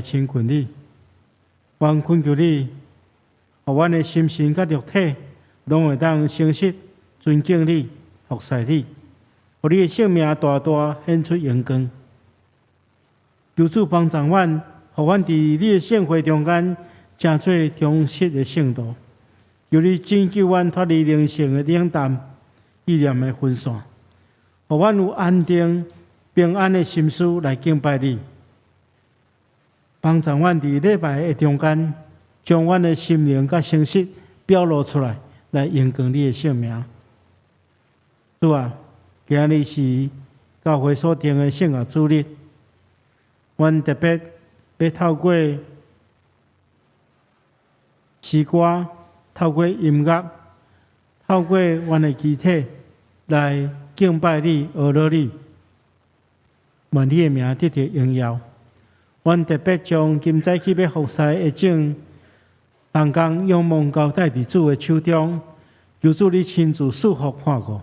親近你。阮懇求你，予阮的心神佮肉體，攏會當誠實尊敬你、服侍你，予你的聖名大大顯出榮光。求主幫助阮，予阮佇你的聖會中間，成做忠實的聖徒。求你拯救阮脫離靈性的冷淡、意念的分散，予阮有安定、平安的心思來敬拜你。幫助阮佇禮拜的中間，將阮的心靈佮誠實表露出來，來榮光你的聖名。主啊，今日是教會所定的聖樂主日，阮特別欲透過詩歌、透過音樂、透過阮的肢體來敬拜你、阿羅你，願你的名得著榮耀。阮特別將今早起欲服侍的眾同工仰望交代佇主的手中，求主你親自賜福看顧。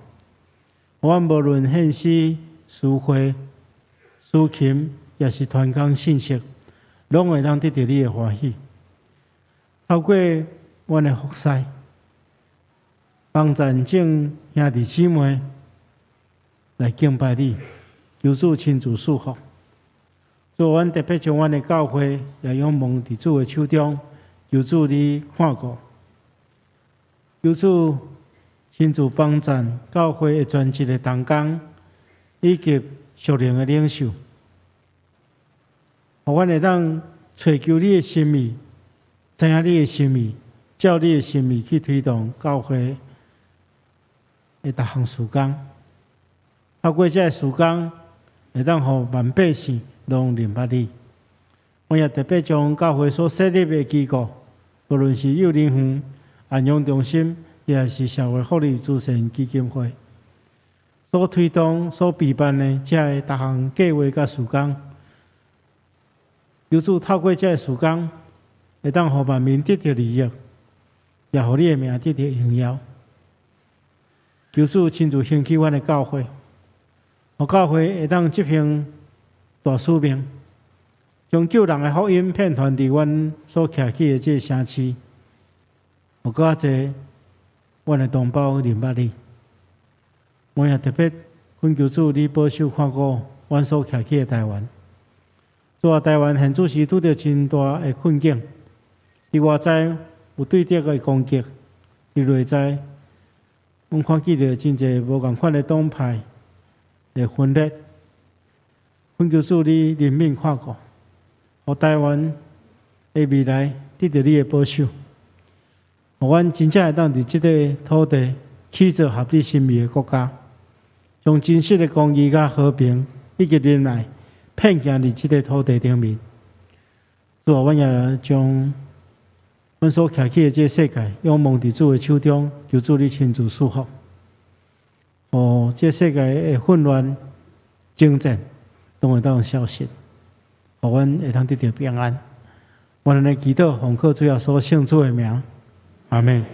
阮無論獻詩、詩會、司琴，抑是傳講信息，攏會當得著你的歡喜。透過阮的服侍，幫贊眾兄弟姊妹來敬拜你，求主親自賜福。主，阮特別將阮的教會也仰望佇主的手中，求主你看顧，求主親自幫贊教會的全職的同工以及屬靈的領袖，予阮會當揣求你的心意，知影你的心意，照你的心意去推動教會的逐項事工。透過這个事工，會當予萬百姓攏認捌你。我也特別將教會所設立的機構，無論是幼兒園、安養中心，抑是社會福利慈善基金會，所推動、所備辦的這个逐項計劃佮事工，求主透過這个事工，會當予萬民得著利益，也予你的名得著榮耀。求主親自興起阮的教會，予教會會當執行大使命，將救人的福音遍傳佇阮所徛起的這个城市，予閣較濟阮的同胞認捌你。我也特別懇求主，你保守看顧阮所徛起的台灣。主啊，台灣現此時拄著真大的困境，佇外在有對敵的攻擊，佇內在，阮看見著真濟無仝款的黨派的分裂。懇求主你憐憫看顧，予台灣的未來得著你的保守，予阮真正會當佇這个土地起造合你心意的國家，將真實的公義佮和平以及仁愛遍行佇這个土地頂面。主啊，阮也將阮所徛起的這个世界仰望佇主的手中，求主你親自賜福，予這个世界的混亂、爭戰攏會當消失，予阮會當得著平安。阮按呢祈禱，奉靠主耶穌聖主的名，阿們。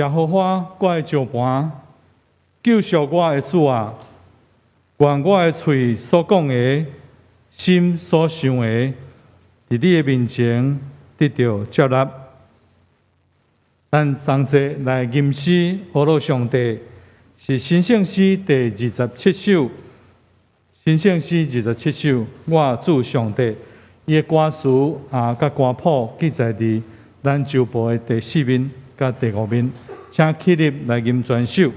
耶和華，我的石磐，救贖我的主啊！願我的喙所講的，心所想的，佇你的面前得著接納。咱同齊來吟詩，呵咾上帝，是神聖詩第二十七首。神聖詩二十七首，我主上帝，伊的歌詞啊，佮歌譜記載佇咱周報的第四面佮第五面，請起立來吟全首。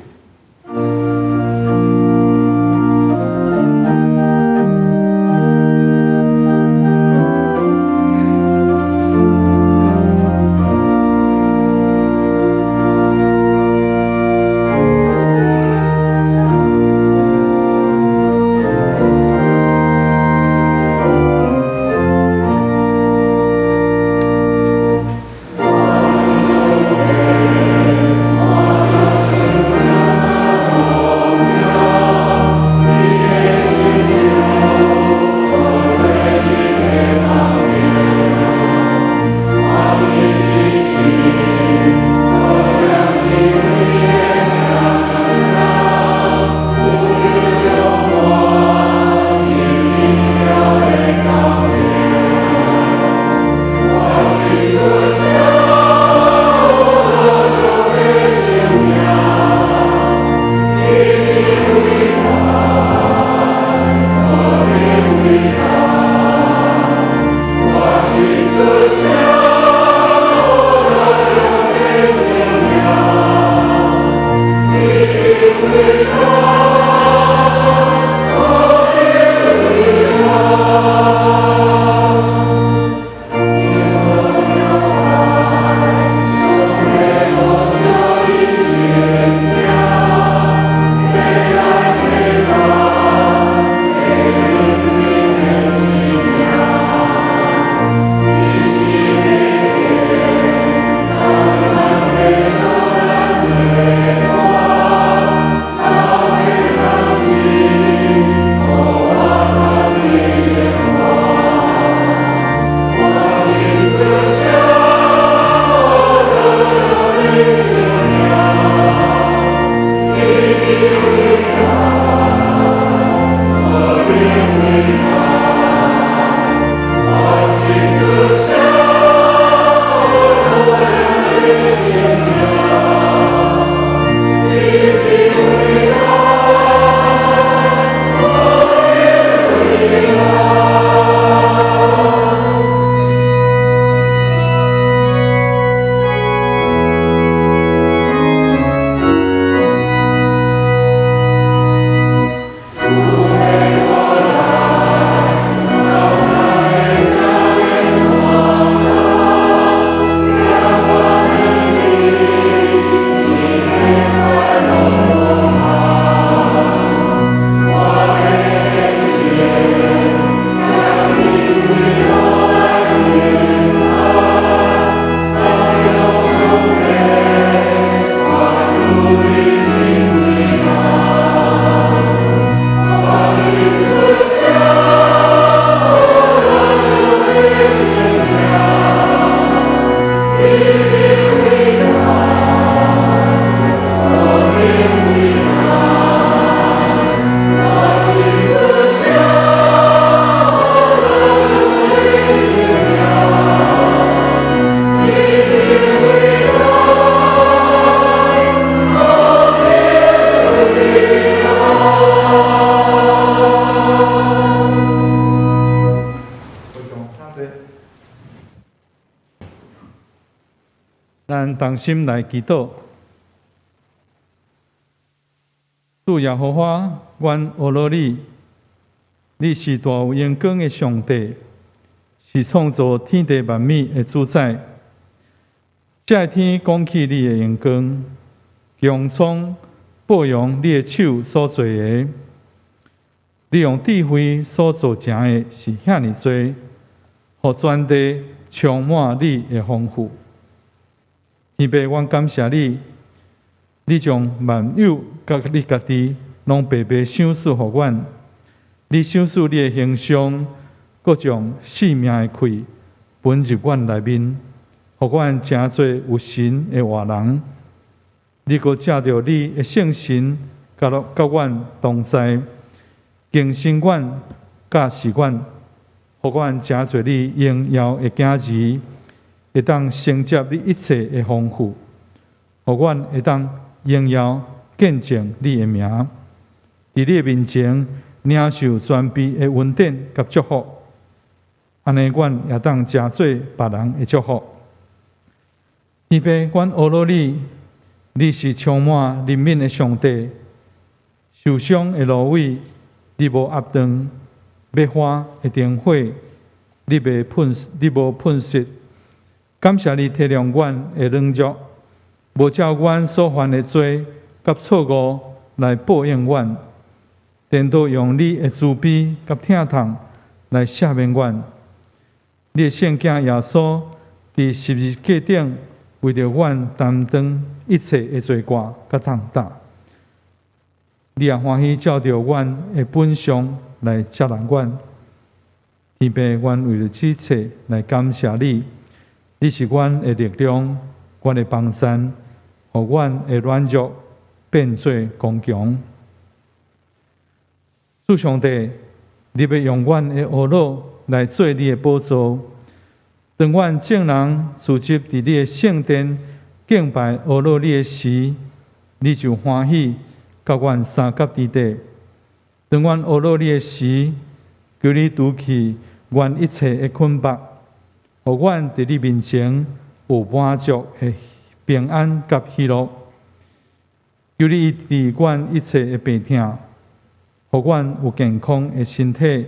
咱同心來祈禱，主耶和華，阮呵咾你，你是大有榮光的上帝，是創造天地萬物的主宰。這天講起你的榮光，穹蒼報揚你的手所做的，你用智慧所造成的是遐爾濟，予全地充滿你的豐富。天父，阮感謝你，你將萬有佮你家己攏白白賞賜予阮。你賞賜你的形象，閣將生命的氣分入阮內面，予阮成做有神的活人。你閣藉著你的聖神，佮阮同在，更新阮，教示阮，予阮成做你榮耀的囝兒，會當承接你一切的豐富，予阮會當榮耀見證你的名，佇你的面前領受尊卑的恩典佮祝福，按呢，阮也當成做別人的祝福。天父，阮呵咾你，你是充滿憐憫的上帝。受傷的蘆葦，你無壓斷；欲花的燈火，你無噴熄。感謝你體諒阮的軟弱，無照阮所犯的罪佮錯誤來報應阮，顛倒用你的慈悲佮疼痛來赦免阮。你的聖囝耶穌佇十字架頂為著阮擔當一切的罪過佮痛打。你也歡喜照著阮的本相來接納阮。天父，阮為著這一切來感謝你。你是阮的力量，阮的幫贊，予阮的軟弱變做剛強。主上帝，你欲用阮的呵咾來做你的寶座。當阮眾人聚集佇你的聖殿敬拜呵咾你的時，你就歡喜佮阮相佮佇底。當阮呵咾你的時，求你除去阮一切的捆縛，予阮佇你面前有滿足的平安佮喜樂。求你醫治阮一切的病痛，予阮有健康的身體、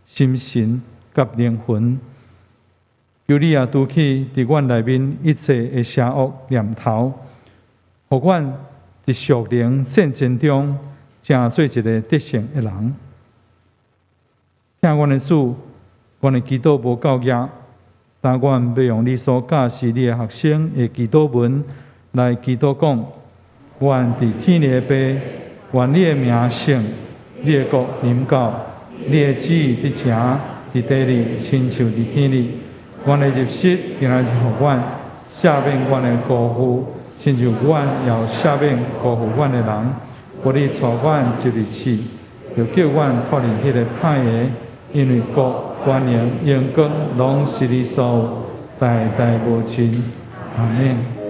心神佮靈魂。求你也除去佇阮內面一切的邪惡念頭，予阮佇屬靈戰爭中成做一个得勝的人。疼阮的主，阮的祈禱無夠額，但阮欲用你所教示你的學生的祈禱文來祈禱講：阮佇天裡的父，願你的名聖，你的國臨到，你的旨意得成，佇地裡親像佇天裡。阮的入息今仔日予阮，赦免阮的辜負，親像阮也有赦免辜負阮的人。無你帶阮入去試，著救阮脫離彼个歹的，因為國、權能、榮光，攏是你所有，代代無盡。阿們。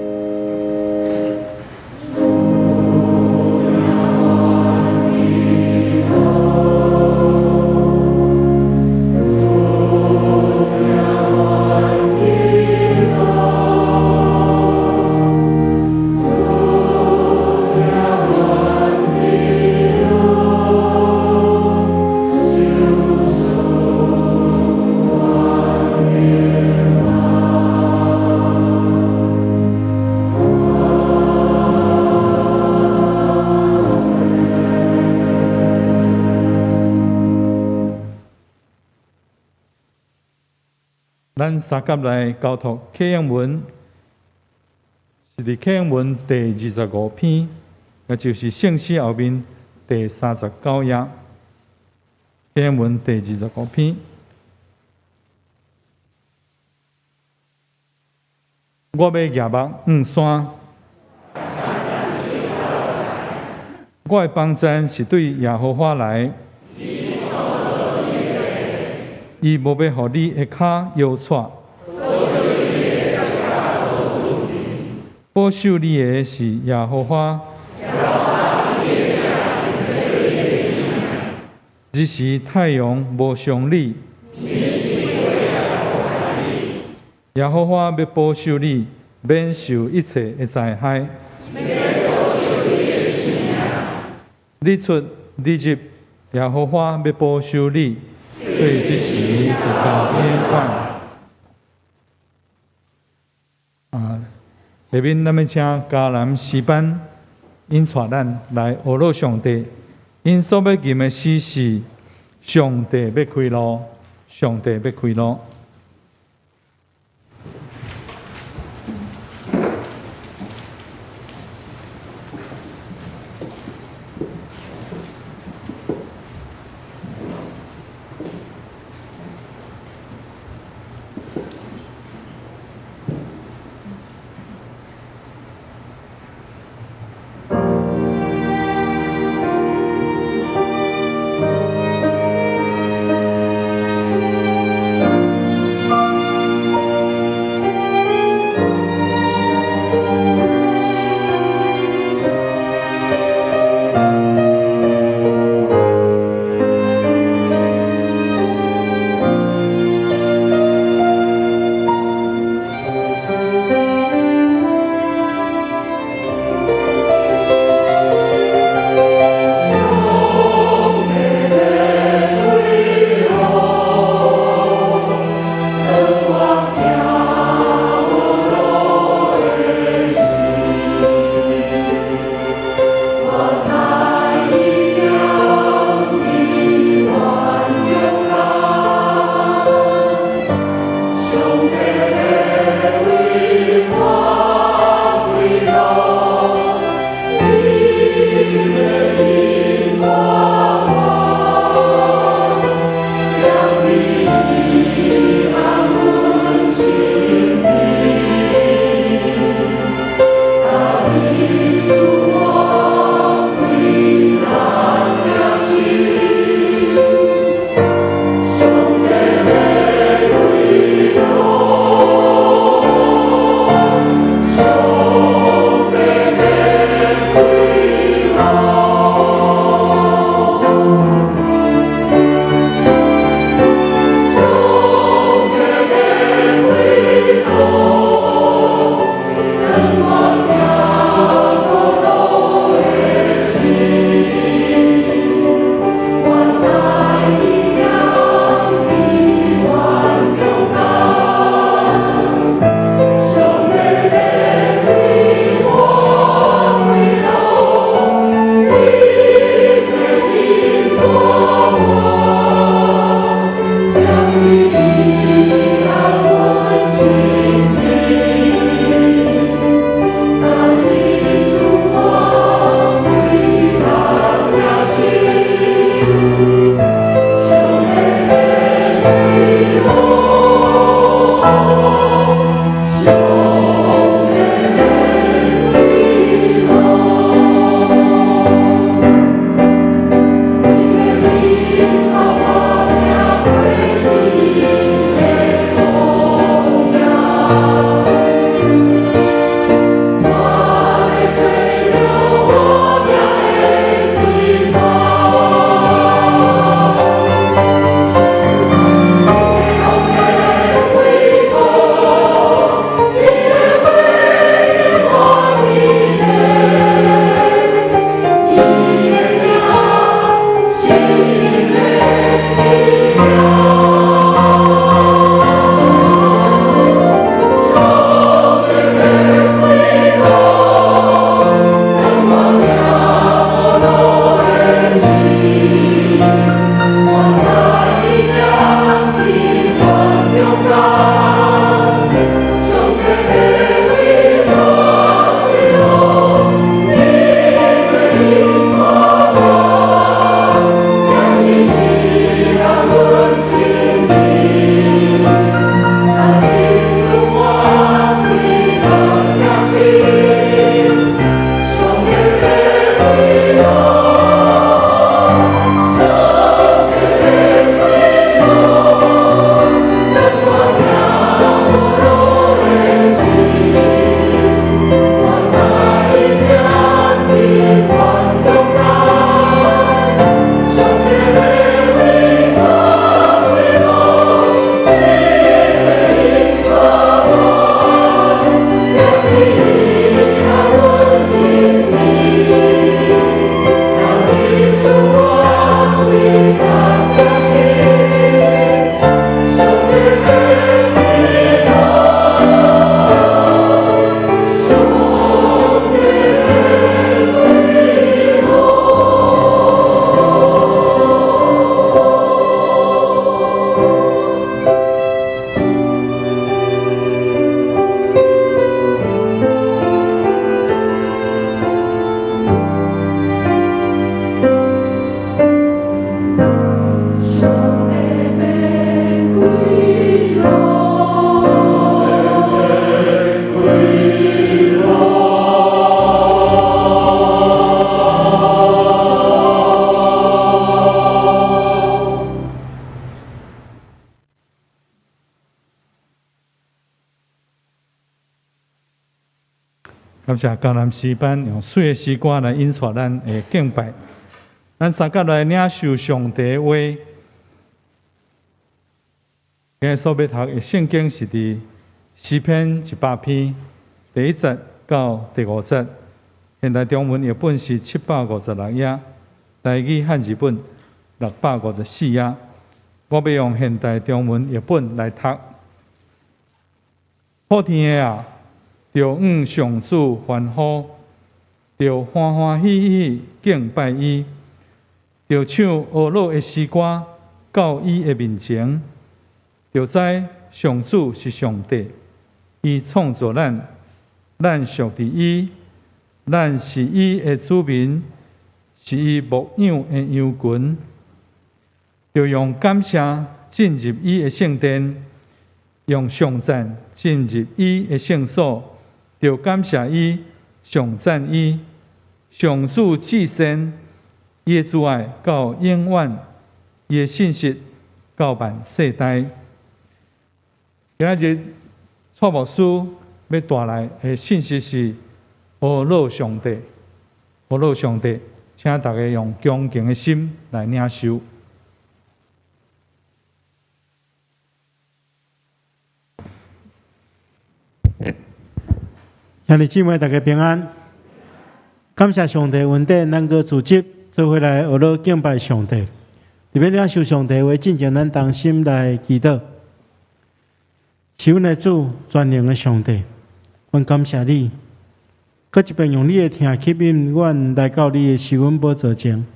咱相佮來交託啟應文，是佇啟應文第25篇，也就是聖詩後面第39頁。啟應文第25篇，我欲舉目向山，我的幫贊是對耶和華來。伊無欲予你的跤搖掣，保守你的是耶和華。日時太陽無傷你，耶和華欲保守你，免受一切的災害。日出日入，耶和華欲保守你。對這時直到永遠。啊，下面咱欲請迦南詩班𪜶帶咱來呵咾上帝，𪜶所欲吟的詩是：上帝欲開路，上帝欲開路。感謝迦南詩班用媠的詩歌來引帶咱的敬拜。咱三甲來領受上帝話。今日所欲讀的聖經是佇詩篇100篇第1節到第5節。現代中文譯本是756頁，台語漢字本654頁。我欲用現代中文譯本來讀。普天的啊，著向上主歡呼，著歡歡喜喜敬拜伊，著唱呵咾的詩歌到伊的面前，著知上主是上帝，伊創造咱，咱屬佇伊，咱是伊的子民，是伊牧養的羊群，著用感謝進入伊的聖殿，用頌讚進入伊的聖所，著感謝伊，頌讚伊，上主至善，伊的慈愛到永遠，伊的信實到萬世代。今仔日蔡牧師欲帶來的信息是呵咾上帝，呵咾上帝，請大家用恭敬的心來領受。兄弟姊妹，大家平安。感謝上帝恩典，咱閣組織做伙來呵咾敬拜上帝。佇欲領受上帝話進前，咱同心來祈禱。是阮的主，全能的上帝，阮感謝你，閣一遍用你的疼吸引阮來到你的施恩寶座前，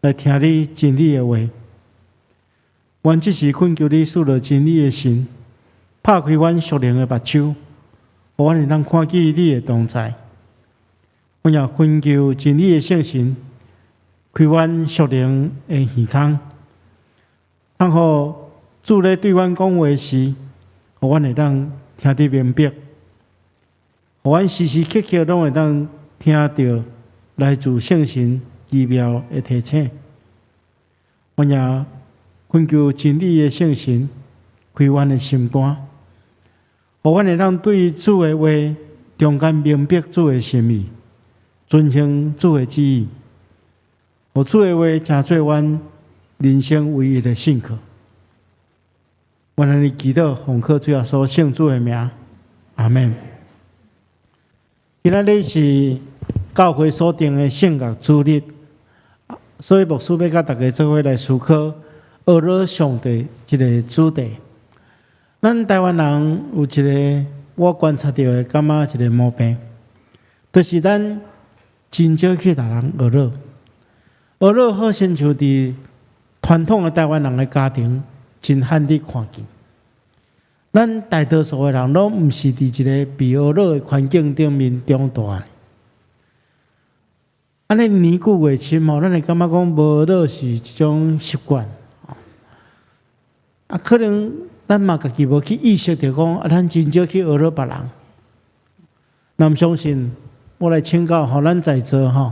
來聽你真理的話。阮這時懇求你賜落真理的神，拍開阮屬靈的目睭，予阮會當看見你的同在。阮也懇求真理的聖神，開阮屬靈的耳孔，通予主咧對阮講話時，予阮會當聽得明白，予阮時時刻刻攏會當聽著來自聖神奇妙的提醒。阮也懇求真理的聖神開阮的心肝，予阮會當對主的話中間明白主的心意，遵行主的旨意，予主的話成做阮人生唯一的信靠。阮按呢祈禱，奉靠主耶穌聖子的名，阿們。今仔日是教會所定的聖樂主日，所以牧師欲佮大家做伙來思考呵咾上帝這个主題。咱台灣人有一个我觀察著的，感覺一个毛病，就是咱真少去共人呵咾。呵咾好親像佇傳統的台灣人的家庭，真罕得看見。咱大多數的人攏毋是佇一个被呵咾的環境頂面長大的。按呢年久月深吼，咱會感覺講無呵咾是一種習慣。啊，可能咱嘛家己無去意識著講，啊，咱真少去呵咾別人。若毋相信，我來請教吼，咱在座吼，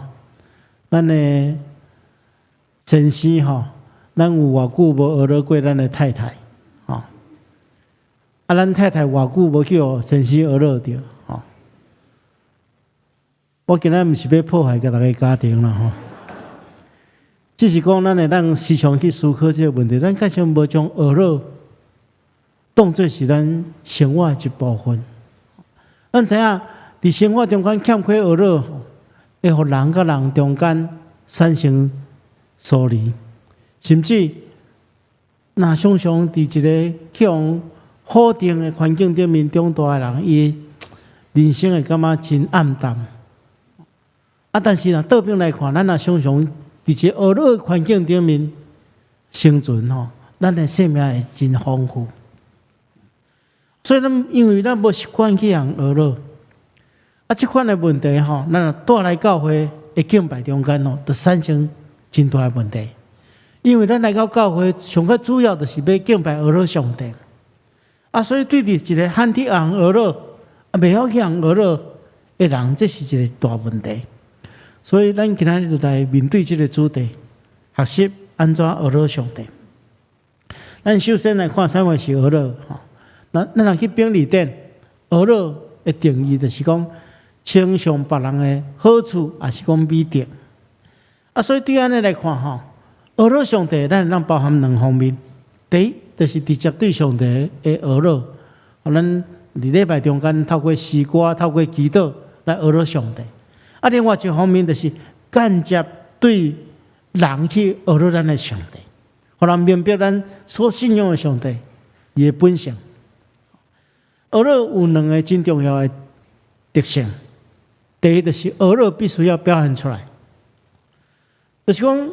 咱的先生吼，咱有偌久無呵咾過咱的太太？吼，啊，咱太太偌久無去予先生呵咾著？吼，我今仔毋是欲破壞共逐个家庭啦吼，只是講咱會當時常去思考這个問題，咱確實無將呵咾當做是咱生活的一部分。咱知影，佇生活中間欠缺呵咾，會予人佮人中間產生疏離，甚至若常常佇一个去予否定的環境頂面長大的人，伊人生會感覺真暗淡。啊，但是若倒轉來看，咱若常常佇一个呵咾的環境頂面生存吼，咱的生命會真豐富。所以咱因為咱無習慣去予人呵咾，啊，這款的問題吼，咱若帶來教會的敬拜中間吼，就產生真大的問題。因為咱來到教會，上較主要就是欲敬拜呵咾上帝。啊，所以對佇一个罕得予人呵咾，啊，袂曉去予人呵咾的人，這是一个大問題。所以咱今仔日就來面對這个主題，學習按怎呵咾上帝。咱首先來看啥物是呵咾吼。咱若去便利店，呵咾的定義就是講，稱頌別人的好處，抑是講美德。啊，所以對按呢來看吼，呵咾上帝，咱會當包含兩方面。第一，就是直接對上帝的呵咾，咱佇禮拜中間透過詩歌、透過祈禱來呵咾上帝。啊，另外一方面就是間接對人去呵咾咱的上帝，予人明白咱所信仰的上帝伊的本性。呵咾有兩个真重要的特性，第一就是呵咾必須要表現出來，就是講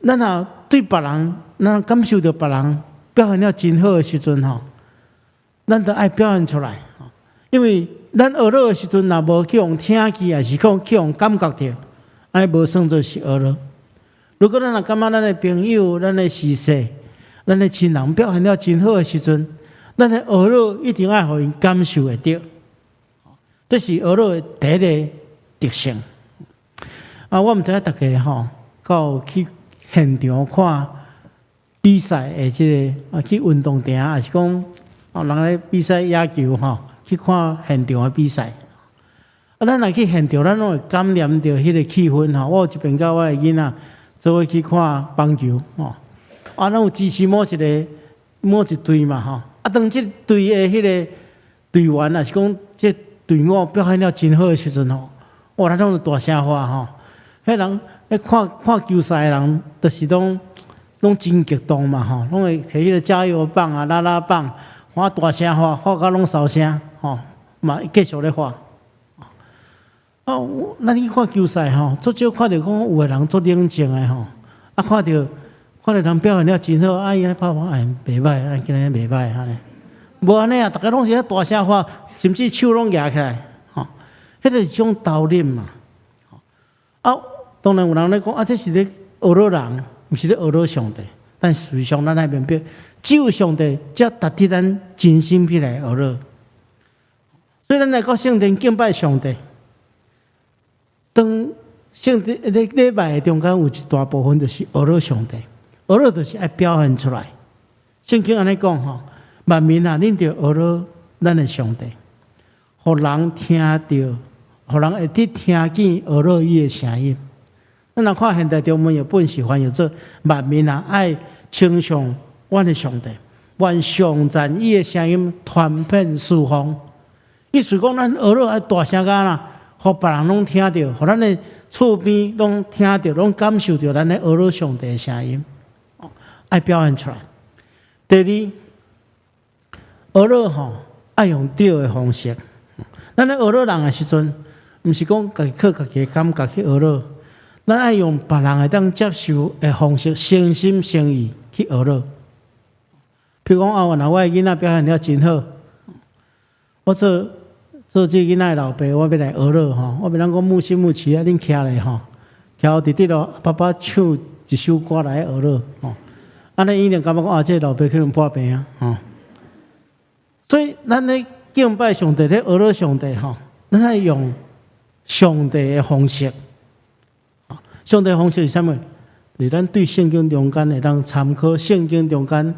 咱若對別人，咱感受著別人表現了真好的時陣吼，咱著愛表現出來，因為咱呵咾的時陣，若無去予聽見，抑是講去予感覺著，按呢無算做是呵咾。如果咱若感覺咱的朋友、咱的時勢、咱的親人表現了真好的時陣，咱的呵咾一定愛予𪜶感受會著，這是呵咾的第一个特性。啊，我毋知影大家吼，敢有去現場看比賽的這个啊，去運動場，抑是講哦，人咧比賽野球吼，去看現場的比賽。啊，咱若去現場，咱攏會感染著彼个氣氛吼。我有一遍佮我的囡仔做伙去看棒球吼，啊，咱有支持某一个某一隊嘛吼。啊，當這隊的彼个隊員，抑是講這隊伍表現了真好的時陣吼，哇，咱攏會大聲喊吼。彼人咧看看球賽的人，就是攏攏真激動嘛吼，攏會提彼个加油棒啊、啦啦棒，喊大聲喊，喊甲攏沙聲吼，嘛繼續咧喊。啊，咱去看球賽吼，足少看著講有的人足冷靜的吼，啊，看著看著人表現了真好，啊，伊咧拍拍，哎，袂䆀，啊，今日袂䆀按呢，無按呢啊，逐家攏是咧大聲喊，甚至手攏舉起來，吼，彼个是一種投入嘛。啊，當然有人咧講，啊，這是咧呵咾人，毋是咧呵咾上帝。但事實上，咱愛明白，只有上帝才值得咱真心去來呵咾。所以，咱來到聖殿敬拜上帝。當聖殿禮禮拜的中間有一大部分就是呵咾上帝，呵咾就是愛表現出來。聖經按呢講吼，萬民啊，恁著呵咾咱的上帝，予人聽著，予人會得聽見呵咾伊的聲音。咱若看現代中文譯本是翻譯做萬民啊，愛稱頌阮的上帝，願頌讚伊的聲音傳遍四方。意思講，咱呵咾愛大聲講啦，予別人攏聽著，予咱的厝邊攏聽著，攏感受著咱咧呵咾上帝的聲音，愛表現出來。第二，呵咾吼愛用對的方式。咱咧呵咾人的時陣，毋是講家己靠家己的感覺去呵咾，咱愛用別人會當接受的方式，誠心誠意去呵咾。譬如講啊，原來我的囡仔表現了真好，我做做這囡仔的老爸，我欲來呵咾吼，我袂當講牧師牧師啊，恁徛咧吼，徛佇佇咯，爸爸唱一首歌來呵咾吼，按呢伊一定感覺講啊，這个老爸可能破病啊吼。所以咱咧敬拜上帝，咧呵咾上帝吼，咱愛用上帝的方式。上帝的方式是啥物？是咱對聖經中間會當參考聖經中間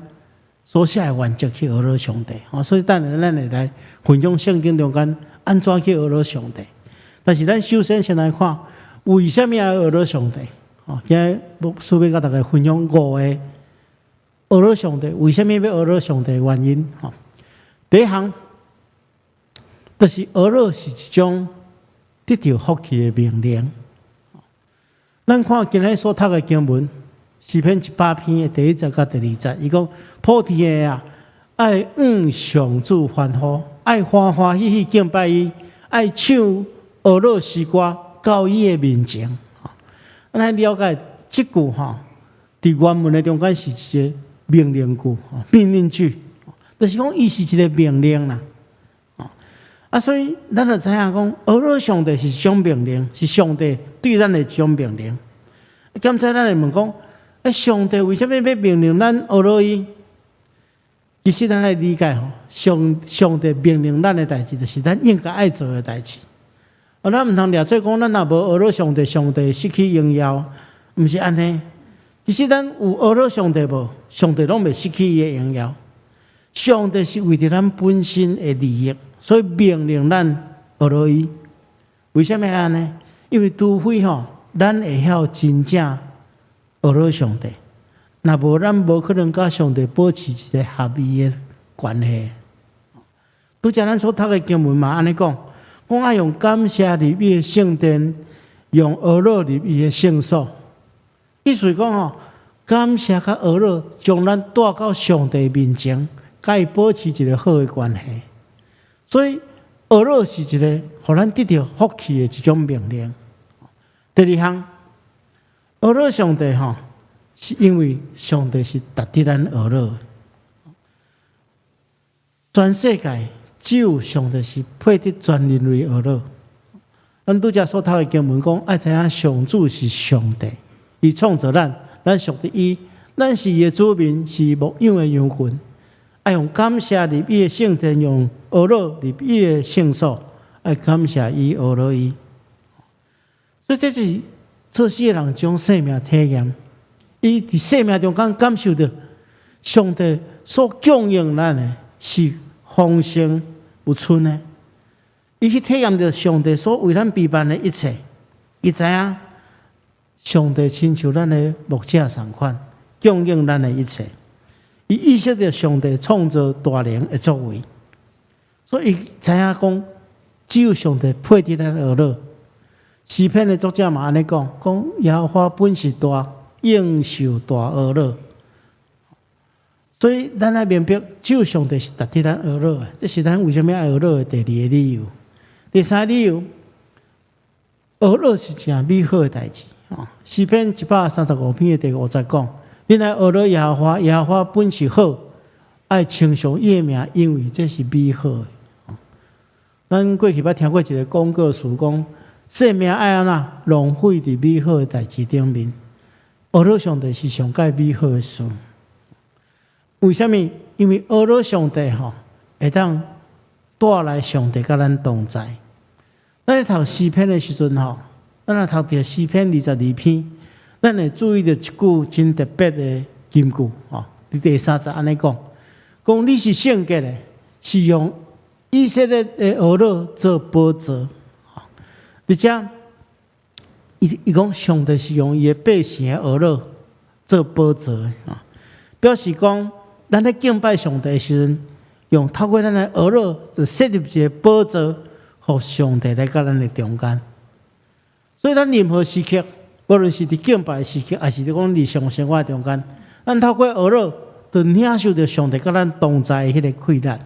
所寫的原則去呵咾上帝。吼，所以等下咱會來分享聖經中間按怎去呵咾上帝。但是咱首先先來看，為啥物愛呵咾上帝？吼，今日牧師欲共大家分享五個呵咾上帝，為啥物欲呵咾上帝的原因？吼，第一項就是呵咾是一種得著福氣的命令。咱看今日所讀的經文，詩篇100篇的第一節佮第二節，伊講普天的啊，愛向上主歡呼，愛歡歡喜喜敬拜伊，愛唱呵咾詩歌到伊的面前。咱了解這句吼，佇原文的中間是一个命令句，命令句，就是講伊是一个命令啦。啊，所以咱就知影講，呵咾上帝是一種命令，是上帝對咱的一種命令。敢知咱會問講，欸，上帝為啥物欲命令咱呵咾伊？其實咱愛理解吼，上上帝命令咱的代誌，就是咱應該愛做的代誌。啊，咱毋通掠做講，咱若無呵咾上帝，上帝失去榮耀，毋是按呢。其實咱有呵咾上帝無，上帝攏袂失去伊的榮耀。上帝是為著咱本身的利益，所以命令咱呵咾伊。為啥物按呢？因為除非吼，咱會曉真正學了上帝，若無咱無可能佮上帝保持一個合意的關係。拄才咱所讀的經文嘛，按呢講，講愛用感謝入伊的聖殿，用哀樂入伊的聖所。意思講吼，感謝佮哀樂，將咱帶到上帝面前，佮伊保持一個好的關係。所以哀樂是一個予咱得著福氣的一種命令。第二項，哀樂上帝吼，是因為上帝是值得咱哀樂。全世界只有上帝是配得全人類哀樂。咱拄才所讀的經文講，愛知影上主是上帝，伊創造咱，咱屬佇伊，咱是伊的子民，是牧養的羊群。愛用感謝入伊的聖殿，用哀樂入伊的聖所，愛感謝伊，哀樂伊。所以這是作詩的人將生命體驗，伊佇生命中間感受著上帝所供應咱的是豐盛有剩的。伊去體驗著上帝所為咱備辦的一切，伊知影上帝親像咱的牧者仝款，供應咱的一切。伊意識著上帝創造大能的作為，所以伊知影講，只有上帝配得咱哀樂。詩篇的作者嘛按呢講，講耶和華本是大，應受大哀樂。所以咱愛明白，只有上帝是值得咱哀樂的，這是咱為啥物愛哀樂的第二个理由。第三個理由，哀樂是誠美好的代誌。詩篇135篇的第五節講：恁愛哀樂耶和華，耶和華本是好，愛稱頌伊的名，因為這是美好的。咱過去捌聽過一个廣告詞講：生命愛按怎浪費佇美好的代誌頂面，哀樂上帝是上蓋美好的事。為啥物？因為哀樂上帝吼，會當帶來上帝佮咱同在。咱咧讀詩篇的時陣吼，咱若讀著詩篇22篇，咱會注意著一句真特別的金句吼。佇第三節按呢講，講你是聖潔的，是用以色列的哀樂做寶座。佇遮，伊伊講上帝是用伊的百姓的哀樂做寶座的，表示講咱咧敬拜上帝的時陣，用透過咱的哀樂，就設立一個寶座，予上帝來佮咱的中間。所以咱任何時刻，無論是佇敬拜的時刻，抑是講日常生活中間，咱透過哀樂，就領受著上帝佮咱同在的彼个快樂。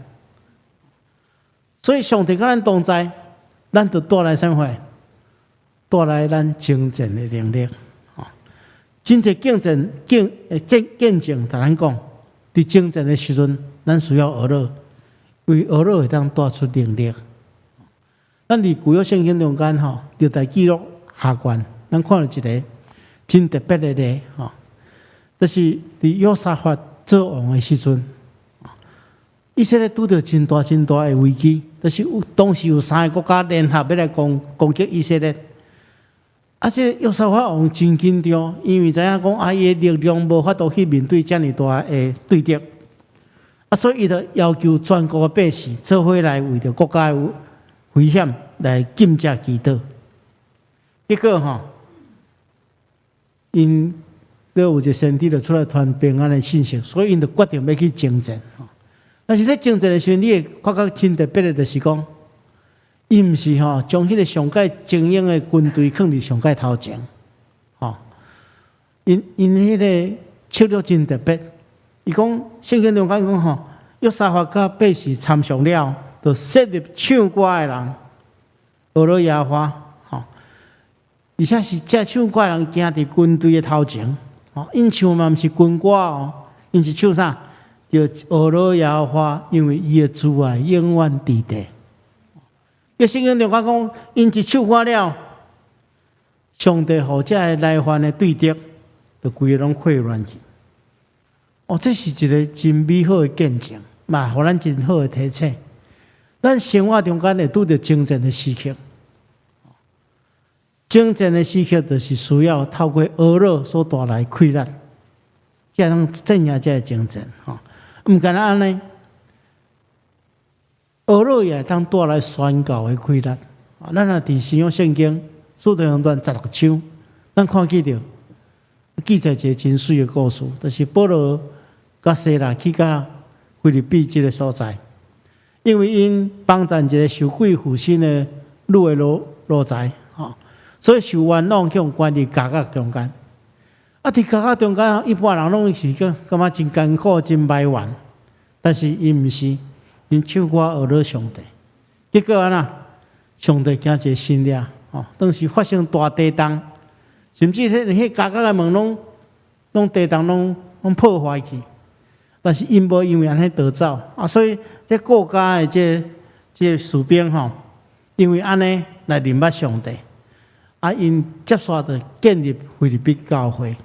所以上帝佮咱同在，咱就帶來啥物貨？帶來咱征戰的能力。真濟見證見見見證，共咱講，佇征戰的時陣，咱需要哀樂，因為哀樂會當帶出能力。咱佇舊約聖經中間吼，歷代記錄下卷，咱看著一个真特別的例吼，就是佇約沙法做王的時陣，以色列拄著真大真大的危機，就是有當時有三个國家聯合欲來攻攻擊以色列。啊，這約沙法王真緊張，因為知影講啊，伊的力量無法度去面對遮爾大的對敵，啊，所以伊就要求全國的百姓做伙來為著國家的危險來禁食祈禱。結果吼，𪜶閣有一个先知就出來傳平安的信息，所以𪜶就決定欲去征戰。但是咧征戰的時陣，你會發覺真特別的，就是講，伊毋是吼將彼个上蓋精英的軍隊囥佇上蓋頭前，吼，𪜶𪜶彼个策略真特別。伊講聖經中間講吼，約沙法佮百姓參詳了，就設立唱歌的人，哀樂耶和華，吼，而且是這唱歌的人行佇軍隊的頭前，吼，𪜶唱嘛毋是軍歌哦，𪜶是唱啥？叫哀樂耶和華，因為伊的慈愛永遠佇地。聖經中間講，𪜶一唱歌了，上帝予這个來犯的對敵，就規个攏潰亂去。哦，這是一个真美好的見證，嘛，予咱真好的提醒。咱生活中間會拄著征戰的時刻，征戰的時刻就是需要透過哀樂所帶來快樂，才能戰贏這个征戰。吼，毋干焦按呢，哀樂也會當帶來宣告的快樂。咱若佇新約聖經使徒行傳16章，咱看見著記載一个真媠的故事，就是保羅佮西拉去到腓立比這个所在，因為𪜶幫贊一个受鬼附身的女的奴才，吼，所以受冤枉去予關佇監獄中間。啊，佇監獄中間，一般人攏是感覺真艱苦、真埋怨，但是𪜶毋是，𪜶唱歌呵咾上帝。結果按怎？上帝行一个神蹟，吼，當時發生大地動，甚至彼監獄的門攏地動攏破壞去。但是𪜶無因為按呢逃走，啊，所以這國家的這士兵吼，因為按呢來認捌上帝，啊，𪜶接續就建立腓立比教會。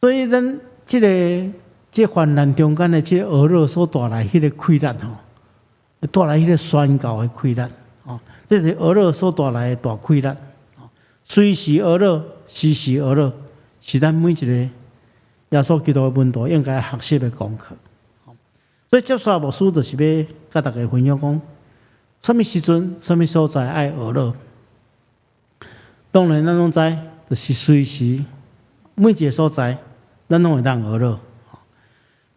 所以咱這个這患難中間的這个呵咾所帶來彼个氣力吼，帶來彼个宣告的氣力，吼，這是呵咾所帶來的大氣力。隨時呵咾，時時呵咾，是咱每一個耶穌基督的門徒應該學習的功課。所以接續牧師就是欲佮大家分享講，啥物時陣、啥物所在愛呵咾。當然，咱攏知，就是隨時每一个所在，咱攏會當呵咾。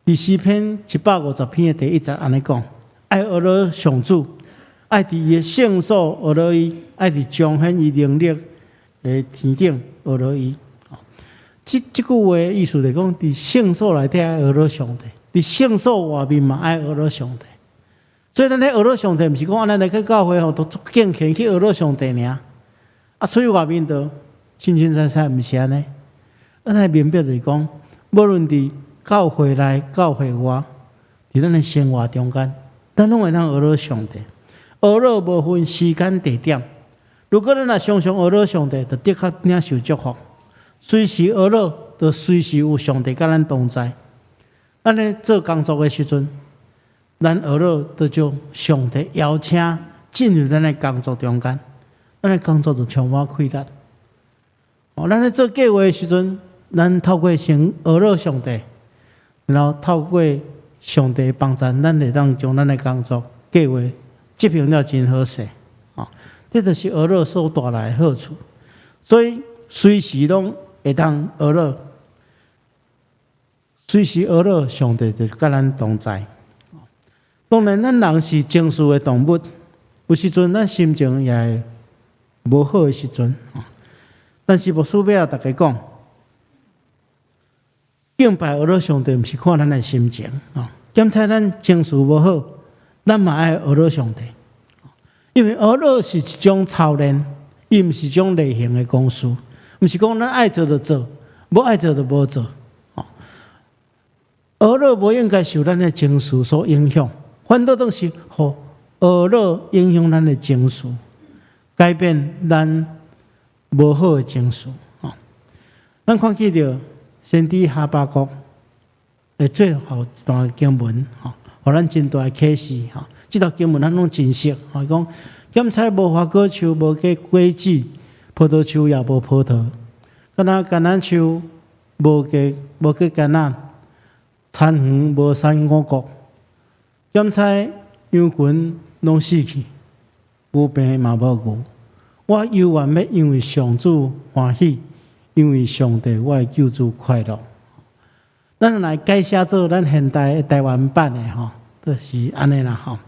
佇詩篇150篇的第一節按呢講：愛呵咾上主，愛佇伊的聖所呵咾伊，愛佇彰顯伊能力的天頂呵咾伊。這句話的意思就是講，佇聖所內底愛呵咾上帝，佇聖所外面嘛愛呵咾上帝。所以咱咧呵咾上帝，毋是講咱來去教會吼，都足敬虔去呵咾上帝爾。啊，出去外面就凊凊彩彩，毋是按呢。咱愛明白就是講，無論佇教會內、教會外，佇咱的生活中間，咱攏會當呵咾上帝。呵咾無分時間地點。如果咱若常常呵咾上帝，就的確領受祝福。隨時呵咾，就隨時有上帝佮咱同在。咱咧做工作的時陣，咱呵咾就將上帝邀請進入咱的工作中間，咱的工作就充滿氣力。哦，咱咧做計劃的時陣，咱透過先呵咾上帝，然後透過上帝幫助，咱會當將咱的工作計劃執行了真好勢。哦，這就是呵咾所帶來的好處。所以隨時攏會當呵咾，隨時呵咾，上帝就佮咱同在。當然，咱人是情緒的動物，有時陣咱心情也會無好的時陣。但是牧師欲共大家講，敬拜呵咾上帝，毋是看咱的心情。檢查咱情緒無好，咱嘛愛呵咾上帝。因為呵咾是一種操練，伊毋是一種例行的公事，毋是講咱愛做就做，無愛做就無做。呵咾無應該受咱的情緒所影響，反倒當是予呵咾影響咱的情緒，改變咱無好的情緒。咱看見著先知哈巴谷的最後一段經文，吼，予咱真大的啟示。吼，這段經文咱攏真熟。吼，講檢採無花果樹無結果子，葡萄樹也無葡萄，敢若橄欖樹無結橄欖，田園無產五穀，檢採羊群攏死去，牛棚嘛無牛。我猶原欲因為上主歡喜，因為上帝我的救主快樂。咱來改寫做咱現代的台灣版的吼，就是按呢啦吼。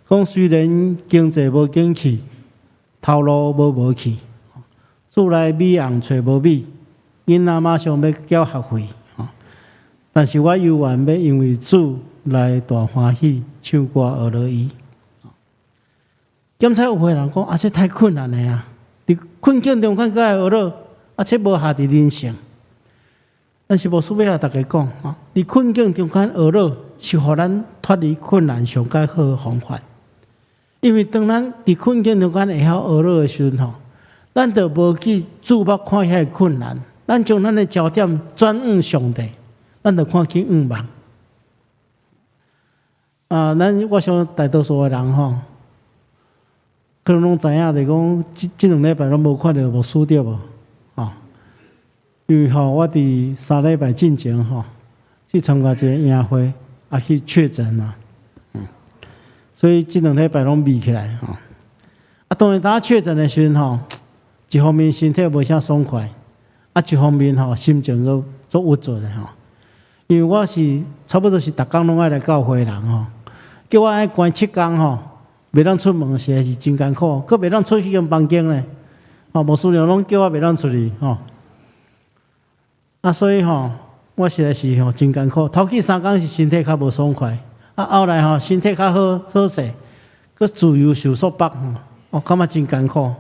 講雖然經濟無景氣，頭路無去，厝內米紅揣無米，囡仔馬上欲繳學費，但是我猶原欲因為主來大歡喜，唱歌呵咾伊。檢採有的人講啊，這太困難了啊！佇困境中間閣愛呵咾，啊，這無合佇人性。但是牧師欲共大家講，吼，佇困境中間呵咾，是予咱脫離困難上較好的方法。因為當咱佇困境中間會曉呵咾的時陣，吼，咱就無去注目看遐个困難，咱將咱的焦點轉向上帝，咱就看見向望。啊，咱我想大多數的人吼，可能攏知影，就是講這2禮拜攏無看著牧師對無？吼，因為吼，我佇3禮拜進前吼，去參加一个營會，啊去確診啊，所以這2禮拜攏避起來吼。啊，當然當確診的時陣吼，一方面身體無啥爽快，啊，一方面吼心情閣足鬱卒的吼。因為我是差不多是逐工攏愛來教會的人吼，叫我按呢關7工吼，袂當出門實在是真艱苦，閣袂當出彼間房間咧。吼，牧師娘攏叫我袂當出去吼。啊，所以吼，我實在是吼真艱苦。頭去3工是身體較無爽快，啊，後來吼身體較好好勢，閣自由受束縛，我感覺真艱苦。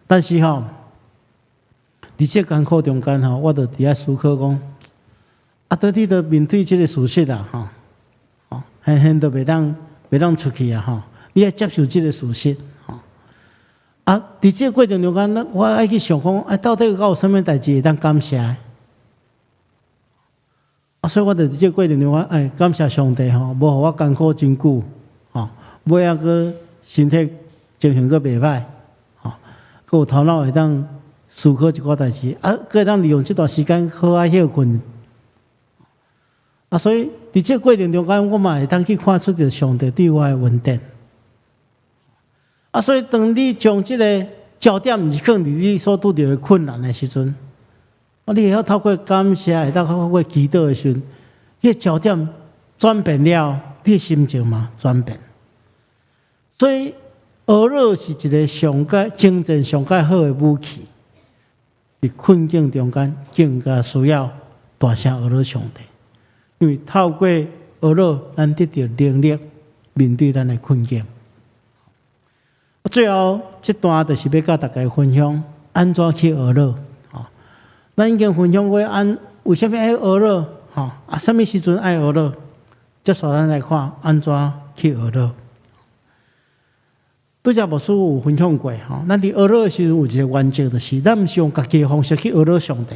但是吼，佇這艱苦中間吼，我就佇遐思考講，啊，到底著面對這個事實啊，吼，吼，現現都袂當出去啊，吼，你愛接受這個事實，吼。啊，佇這個過程中間，我愛去想講，啊，到底閣有啥物代誌會當感謝的？啊，所以我就佇這個過程中間，哎，感謝上帝吼，無予我艱苦真久，吼，尾仔閣身體情形閣袂歹，吼，閣有頭腦會當思考一寡代誌，啊，閣會當利用這段時間好好歇睏。啊，所以佇這個過程中間，我嘛會當去看出著上帝對我的恩典。啊，所以當你將這個焦點毋是放佇你所拄著的困難的時陣，啊，你會曉透過感謝，會當透過祈禱的時陣，彼個焦點轉變了，你的心情嘛轉變。所以，哀禱是一個上蓋征戰上蓋好的武器。佇困境中間，更加需要大聲哀禱上帝，因為透過哀禱，咱得著能力面對咱的困境。最後這段就是欲佮大家分享按怎去哀禱。吼，咱已經分享過按為啥物愛哀禱？吼，啊，啥物時陣愛哀禱？接續咱來看按怎去哀禱。拄才牧師有分享過，吼，咱佇哀禱的時陣有一個原則，就是咱毋是用家己的方式去哀禱上帝，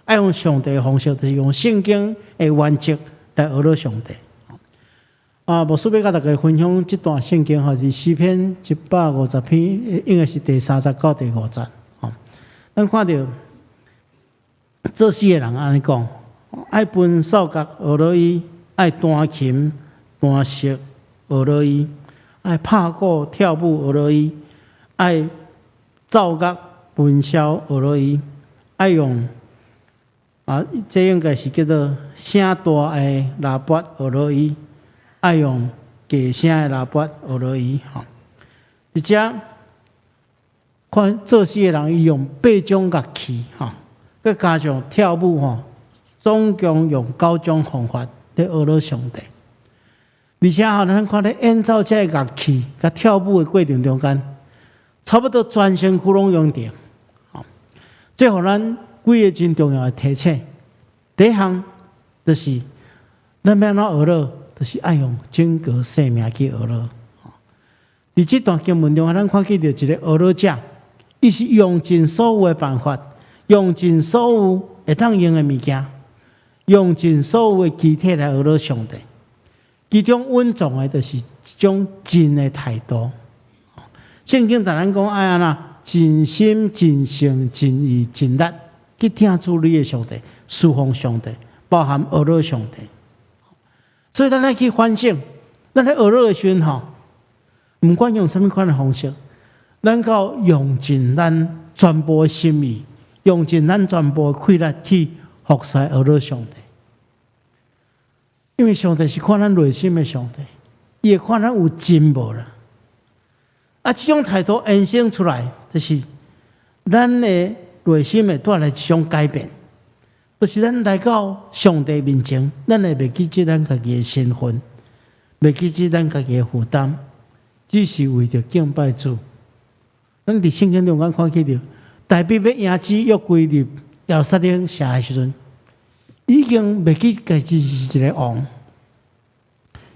愛用上帝的方式，就是用聖經的原則來哀禱上帝。啊，牧師欲佮大家分享這段聖經，吼，是詩篇150篇，應該是第三節到第五節。吼，咱看著作詩的人按呢講：愛彈掃角哀禱伊，愛彈琴彈瑟哀禱伊，愛拍鼓跳舞哀禱伊，愛奏樂文簫哀禱伊，愛用啊，這應該是叫做聲大的喇叭哀禱伊，愛用低聲的喇叭哀禱伊，吼。佇遮看作詩的人，伊用八種樂器，吼，閣加上跳舞，吼，總共用九種方法咧哀禱上帝。而且吼，咱看咧演奏這个樂器佮跳舞的過程中間，差不多全身軀攏用著，吼。這予咱幾个真重要的提醒。第一項就是咱欲按怎哀禱，就是愛用整個生命去哀禱。佇這段經文中，咱看見著一個哀禱者，伊是用盡所有的辦法，用盡所有會當用的物件，用盡所有的肢體來哀禱上帝。其中隱藏的，就是一種盡的態度。聖經共咱講愛按怎，盡心、盡性、盡意、盡力去疼主你的上帝，事奉上帝，包含哀禱上帝。所以咱愛去反省，咱咧哀禱的時陣吼，毋管用啥物款的方式，咱夠用盡咱全部的心意，用盡咱全部的氣力去服侍哀禱上帝。因為上帝是看咱內心的上帝，伊會看咱有真無啦。啊，這種態度延伸出來，就是咱的內心會帶來一種改變，就是咱來到上帝面前，咱會袂記得咱家己的身份，袂記得咱家己的負擔，只是為著敬拜主。咱佇聖經中間看見著，大衛欲迎接約櫃入耶路撒冷城的時陣，已經袂記家己是一個王，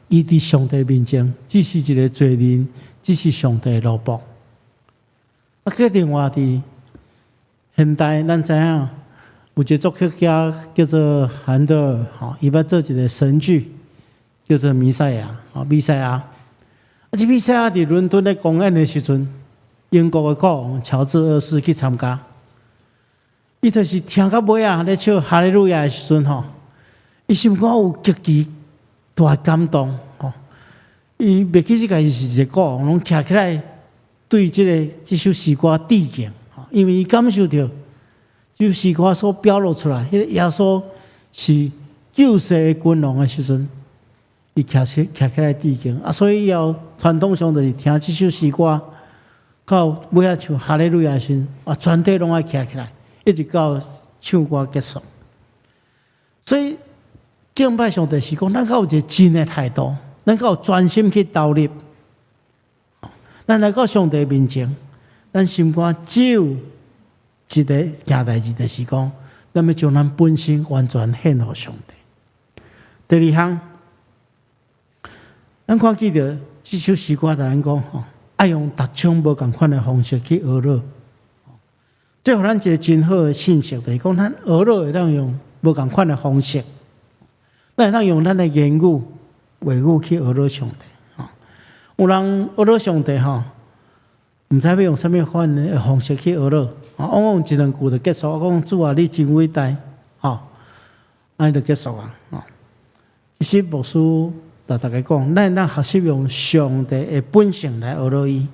伊佇上帝面前只是一個罪人，只是上帝的奴僕。啊，閣另外佇現代，咱知影有一個作曲家叫做韓德爾，吼，伊捌做一個神劇，叫做《彌賽亞》，吼，彌賽亞。啊，這彌賽亞佇倫敦咧公演的時陣，英國的國王喬治二世去參加。伊就是聽到尾仔咧唱哈利路亞的時陣吼，伊心肝有極其大感動吼。伊袂記這家己是一個國王，攏徛起來對這首詩歌致敬，因為伊感受著這首詩歌所表露出來，彼個耶穌是救世的君王的時陣，伊徛起來致敬。啊，所以以後傳統上就是聽這首詩歌，到尾仔唱哈利路亞時，啊，全體攏愛徛起來，一直到唱歌結束。所以敬拜上帝是講，咱較有一個真的態度，咱較有專心去投入。咱來到上帝面前，咱心肝只有一个件代誌，就是講，咱欲將咱本身完全獻予上帝。第二項，咱看見著這首詩歌，共咱講吼，愛用逐種無仝款的方式去呵咾。這予咱一個真好的信息，就是講咱呵咾會當用無仝款的方式，咱會當用咱的言語、話語去呵咾上帝。有人呵咾上帝吼，毋知欲用啥物款的方式去呵咾，往往一兩句就結束。講主啊，你真偉大，吼，按呢就結束啊。吼，其實牧師共大家講，咱會當學習用上帝的本性來呵咾伊。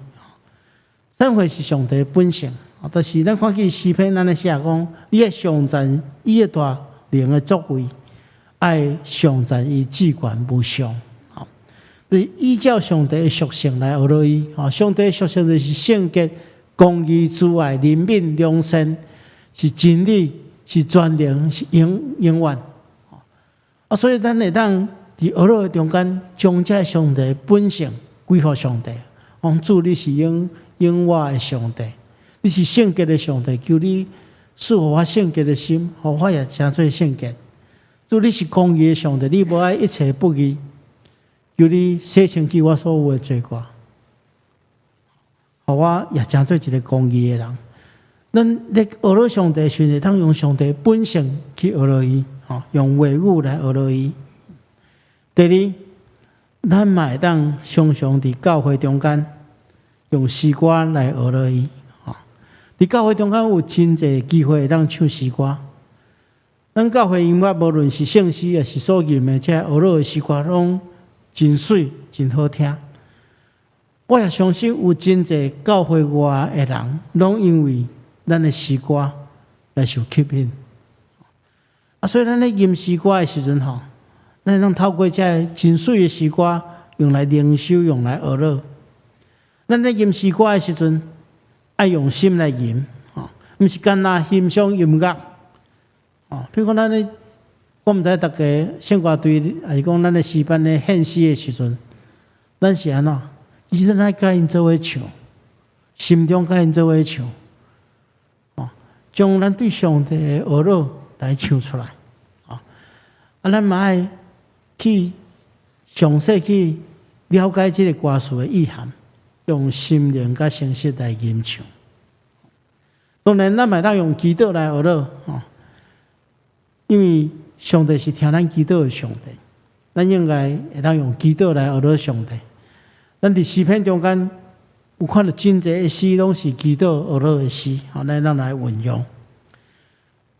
啥物是上帝的本性？就是咱看見詩篇按呢寫講，你愛頌讚伊的大能的作為，愛頌讚伊至懸無上。依照上帝的屬性來呵咾伊，吼，上帝的屬性就是聖潔、公義、慈愛、憐憫、良善，是真理，是全能，是永遠。啊，所以咱會當佇呵咾的中間，將這上帝的本性歸予上帝。講主，你是永活的上帝，你是聖潔的上帝，求你賜予我聖潔的心，予我也成做聖潔。主，你是公義的上帝，你無愛一切不義。求你洗清去我所有的罪過，予我也成做一個公義的人。咱咧呵咾上帝時，會當用上帝本性去呵咾伊，吼，用話語來呵咾伊。第二，咱嘛會當常常佇教會中間用詩歌來呵咾伊，吼。佇教會中間有真濟機會會當唱詩歌。咱教會音樂無論是聖詩，抑是所吟的這呵咾的詩歌，攏真媠，真好聽。我也相信有真濟教會外的人，攏因為咱的詩歌來受吸引。啊，所以咱咧吟詩歌的時陣吼，咱會當透過這个真媠的詩歌，用來靈修，用來呵咾。咱咧吟詩歌的時陣，愛用心來吟，吼，毋是干焦欣賞音樂。哦，比如講咱咧，我毋知逐家聖歌隊，抑是講咱咧詩班咧獻詩的時陣，咱是按怎？其實咱愛佮𪜶做伙唱，心中佮𪜶做伙唱，哦，將咱對上帝的呵咾來唱出來，啊，咱嘛愛去詳細去了解這个歌詞的意涵，用心靈佮誠實來吟唱。當然，咱嘛會當用祈禱來呵咾，吼，因為上帝是聽咱祈禱的上帝，咱應該會當用祈禱來呵咾上帝。咱佇詩篇中間有看著真濟的詩，攏是祈禱呵咾的詩，吼，咱來運用。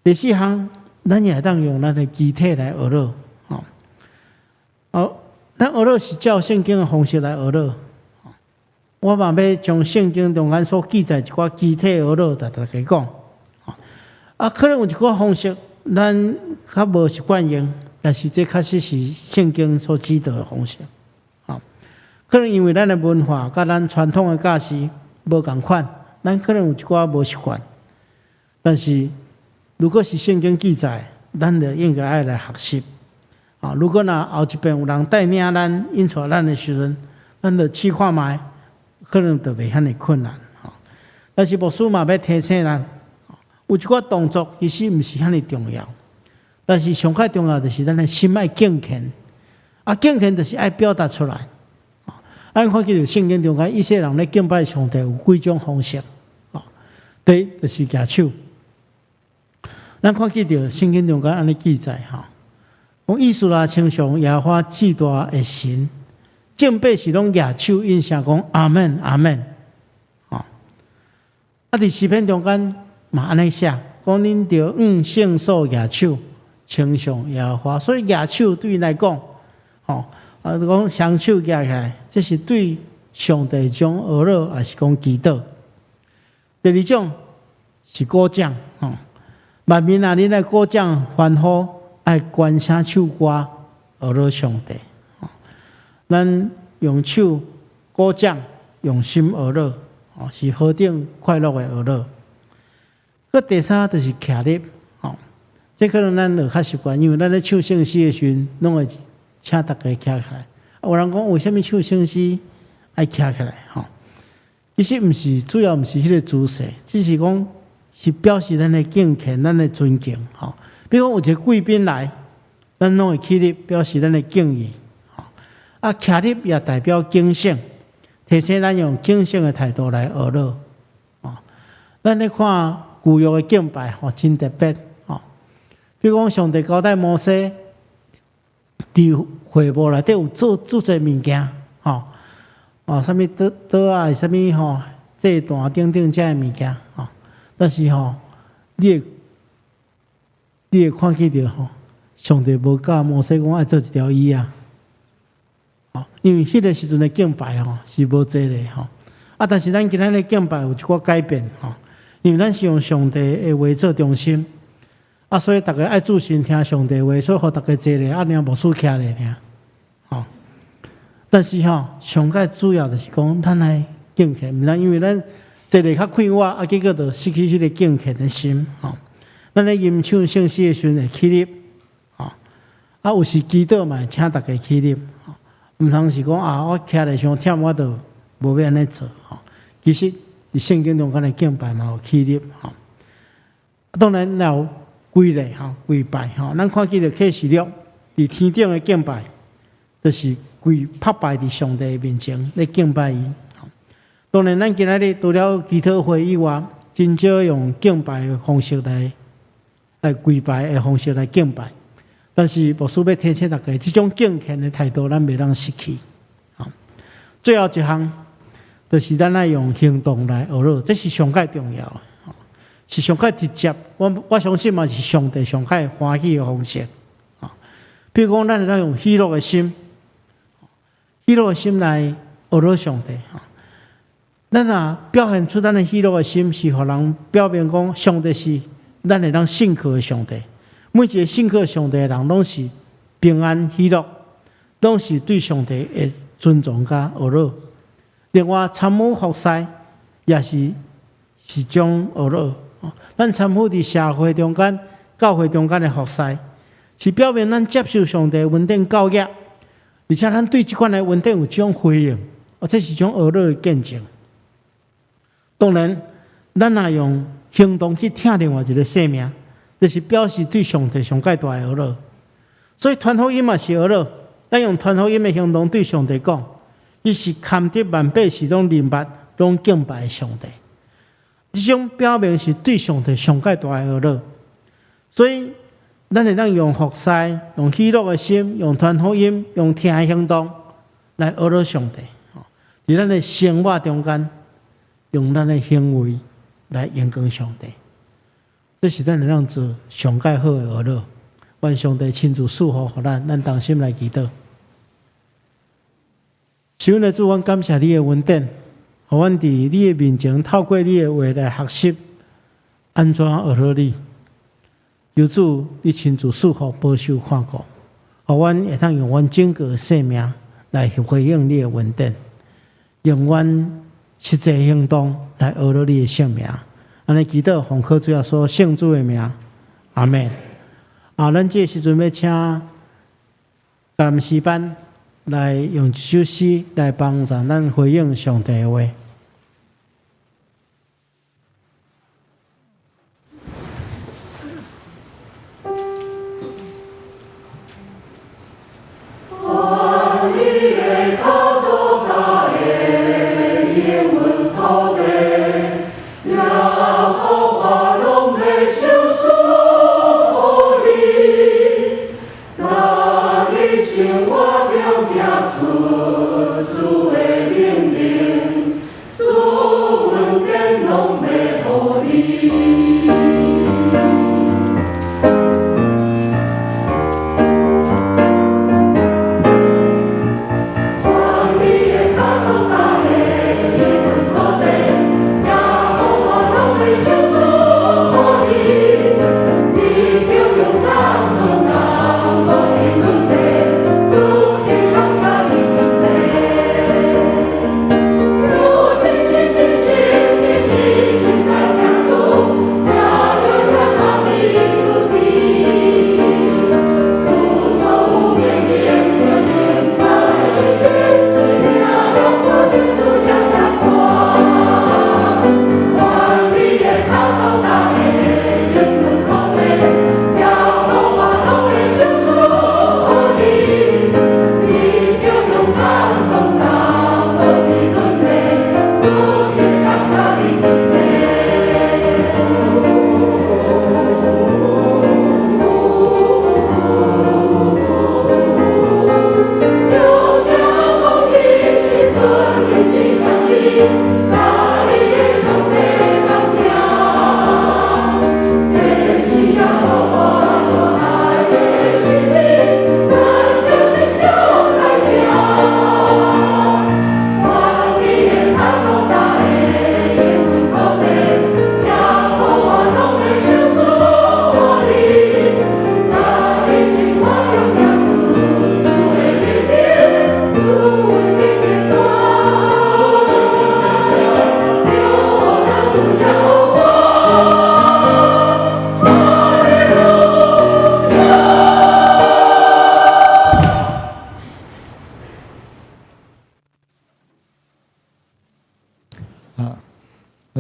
第四項，咱也會當用咱的肢體來呵咾，吼。哦，咱呵咾是照聖經的方式來呵咾。我嘛欲將聖經中間所記載一寡肢體呵咾，共大家講。啊，可能有一寡方式，咱較無習慣用，但是這確實是聖經所指導的方式。可能因為咱的文化佮咱傳統的教示無仝款，咱可能有一寡無習慣。但是，如果是聖經記載，咱就應該愛來學習。啊，如果若後一遍有人帶領咱、引帶咱的時陣，咱就試看覓，可能就袂遐爾困難。但是牧師嘛欲提醒咱，有一寡動作其實毋是遐爾重要，但是上較重要就是咱的心愛敬虔。啊，敬虔就是愛表達出來。咱看見聖經中間，以色列人咧敬拜上帝有幾種方式。第一就是舉手。咱看見著聖經中間按呢記載吼，講以斯拉稱頌耶和華至大的神，眾百姓攏舉手應聲講阿門阿門。吼，啊，佇詩篇中間嘛按呢寫，講恁著向聖所舉手稱頌耶和華，所以舉手對𪜶來講，吼，啊，講雙手舉起來，這是對上帝一種呵咾，抑是講祈禱。第二種是鼓掌，吼，萬民啊，恁愛鼓掌歡呼，愛懸聲唱歌，呵咾上帝。咱用手鼓掌，用心呵咾，哦，是何等快樂的呵咾。閣第三就是徛立，吼，這可能咱就較習慣，因為咱咧唱聖詩的時陣，攏會請大家徛起來。有人講為啥物唱聖詩愛徛起來？吼，其實毋是，主要毋是彼個姿勢，只是講是表示咱的敬虔、咱的尊敬。吼，比如講有一個貴賓來，咱攏會起立表示咱的敬意。吼，啊，徛立也代表警醒，提醒咱用警醒的態度來呵咾。吼，咱咧看舊約的敬拜，吼，真特別。吼，比如講上帝交代摩西，佇會幕內底有做做濟物件，吼，哦，啥物桌桌仔，啥物吼，祭壇等等這个物件，吼。但是吼，你會看見著吼，上帝無教摩西講愛做一條椅仔，吼，因為彼個時陣的敬拜吼是無這个吼。啊，但是咱今仔日敬拜有一寡改變吼，因為咱是用上帝的話做中心。啊，所以逐家愛注心聽上帝話，所以予逐家坐咧，啊，爾牧師徛咧爾，吼。但是吼，上蓋主要就是講，咱愛敬虔，毋通因為咱坐咧較快活，啊，結果就失去彼個敬虔的心，吼。咱咧吟唱聖詩的時陣會起立，吼。啊，有時祈禱嘛會請逐家起立，吼。毋通是講啊，我徛咧傷忝，我就無欲按呢做，吼。其實佇聖經中間的敬拜嘛有起立，吼。當然有跪咧吼，跪拜吼，咱看見著啟示錄佇天頂的敬拜，就是跪拍拜佇上帝面前咧敬拜伊。當然，咱今仔日除了祈禱會以外，真少用敬拜的方式來跪拜的方式來敬拜。但是牧師欲提醒大家，這種敬虔的態度，咱袂當失去。最後一項，就是咱愛用行動來呵咾，這是上蓋重要的。是上蓋直接，我相信嘛是上帝上蓋歡喜的方式。啊，比如講，咱會當用喜樂的心，喜樂的心來呵咾上帝。咱若表現出咱的喜樂的心，是予人表明講，上帝是咱會當信靠的上帝。每一個信靠上帝的人，攏是平安喜樂，攏是對上帝的尊重佮呵咾。另外，參與服侍也是一種呵咾。咱參與佇社會中間、教會中間的服侍，是表明咱接受上帝恩典教育，而且咱對這款的恩典有這種回應，哦，這是一種呵咾的見證。當然，咱若用行動去疼另外一個生命，就是表示對上帝上蓋大的呵咾。所以傳福音嘛是呵咾，咱用傳福音的行動對上帝講，伊是堪得萬百姓攏認捌、攏敬拜的上帝。這種表明是對上帝上蓋大的呵咾。所以，咱會當用服侍、用喜樂的心、用傳福音、用疼的行動來呵咾上帝。佇咱的生活中間，用咱的行為來榮光上帝。這是咱會當做上蓋好的呵咾。願上帝親自賜福予咱，咱同心來祈禱。是阮的主，阮感謝你的恩典，予阮佇你的面前透過你的話來學習按怎呵咾你。求主，你親自賜福、保守、看顧，予阮會當用阮整個生命來回應你的恩典，用阮實際行動來呵咾你的聖名。按呢祈禱，奉靠主耶穌聖子的名，阿門。啊，咱這個時陣欲請橄欖詩班來用一首詩來幫助咱回應上帝的話。願你的跤所踏的永遠土地，耶和華攏欲賞賜予你。逐日生活中行出主的命令，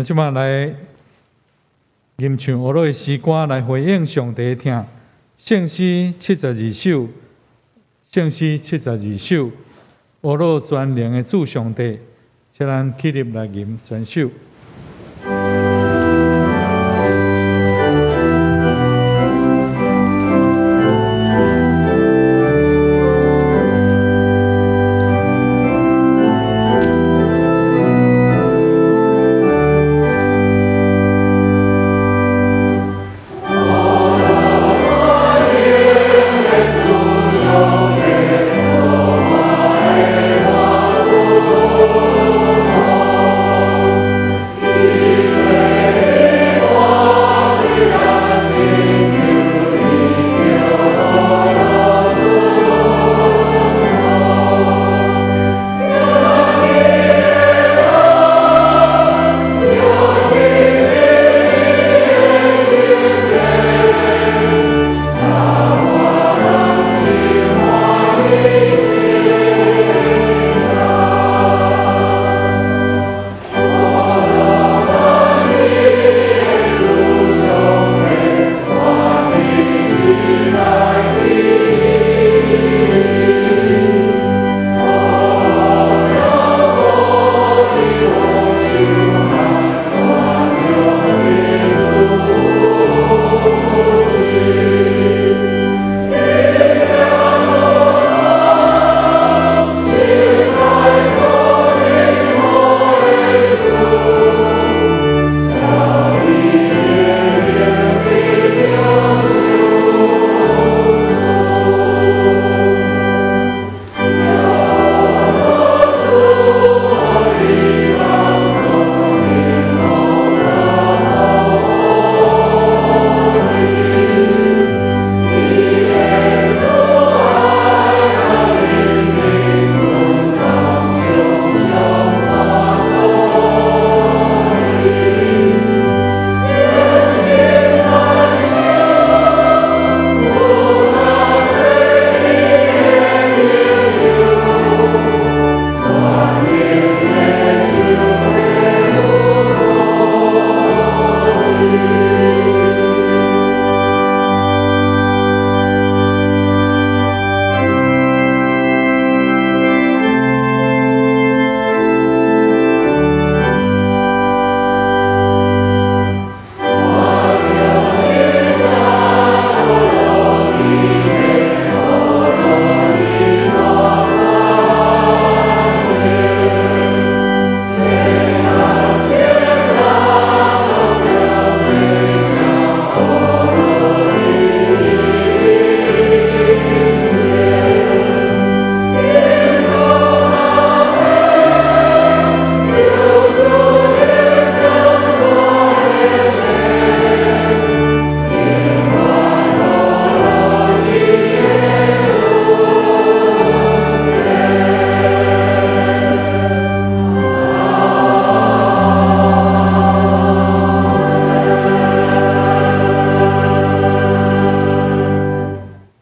咱這擺來吟唱呵咾的詩歌來回應上帝的疼。聖詩七十二首，聖詩七十二首，呵咾全能的主上帝，請咱起立來吟全首。